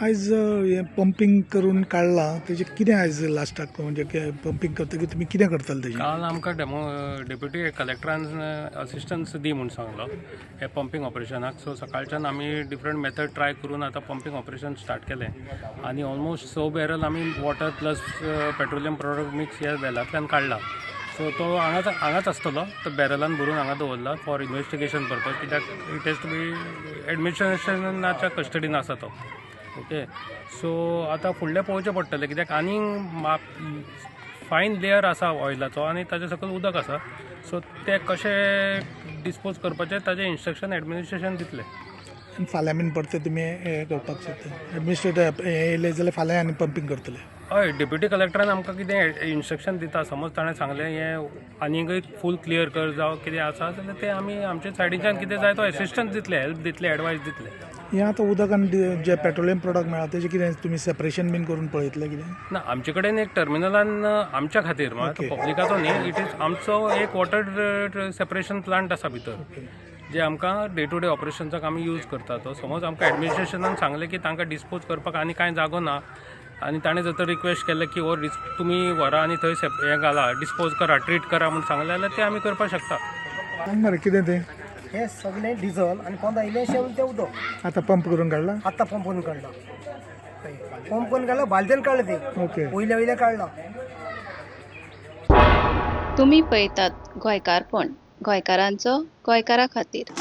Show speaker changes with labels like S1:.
S1: आयज हें पंपींग करून काडलां तेजें कितें आयज लास्टाक म्हणजे पंपींग करतकीर तुमी कितें करतले तेजें?
S2: काल आमकां डेप्युटी कलेक्टरान असिस्टन्स दी म्हूण सांगलो हे पंपींग ऑपरेशनाक. सो सकाळच्यान आमी डिफरंट मेथड ट्राय करून आतां पंपींग ऑपरेशन स्टार्ट केलें आनी ऑलमोस्ट 6 बॅरल आमी water plus petroleum product mix ह्या वेलांतल्यान काडला. सो तो हांगाच हांगाच आसतलो. तो बॅरलान भरून हांगा दवरला फॉर इन्वेस्टिगेशन पर्पज, कित्याक it has to be एडमिनिस्ट्रेशनाच्या कस्टडीन आसा तो. ओके, सो आतां फुडलें पळोवचें पडटलें, कित्याक आनीक माप फायन लेयर आसा ऑयलाचो आनी ताजे सकयल उदक आसा. सो ते कशें डिस्पोज करपाचें, ताजें इन्स्ट्रक्शन एडमिनिस्ट्रेशन दितलें.
S1: आनी फाल्यां बीन परतें तुमी हें करपाक सोदता? एडमिनिस्ट्रेटर हें येयलें जाल्यार फाल्यां आनी पंपींग करतले?
S2: हय, डेप्युटी कलेक्टरान आमकां कितें इन्स्ट्रक्शन दिता, समज ताणें सांगलें हें आनीकय फूल क्लियर कर जावं कितें आसा जाल्यार, तें आमी आमच्या सायडीच्यान कितें जाय तो एसिस्टन्स दितले, हेल्प दितले, एडवायस दितले.
S1: हें आतां उदक आनी जें पेट्रोलियम प्रोडक्ट मेळ्ळा, तेजें कितें तुमी सेपरेशन बीन करून पळयतले कितें?
S2: ना, आमचे कडेन एक टर्मिनलान आमच्या खातीर, पब्लिकाचो न्ही, it is आमचो एक वॉटर सेपरेशन प्लांट आसा भितर, जे आमकां डे टू डे ऑपरेशन्साक आमी यूज करता. तो समज आमकां एडमिनिस्ट्रेशनान सांगलें की तांकां डिस्पोज करपाक आनी कांय जागो ना आनी ताणें जर तर रिक्वेस्ट केलें की हो तुमी व्हरा आनी थंय हें घाला, डिस्पोज करा, ट्रीट करा म्हूण सांगलें जाल्यार तें आमी करपाक शकता.
S1: सांग मरे, कितें तें?
S3: हे सगळें डिझल आनी पोंदा इल्लेंशें तें उदक.
S1: आतां पंप करून काडला?
S3: आत्तां पंप करून काडला, पंप करून काडला, बालदेन काडलें तें. वयल्या वयलें काडलां.
S4: तुमी पळयतात गोंयकारपण, गोंयकारांचो गोंयकारा खातीर.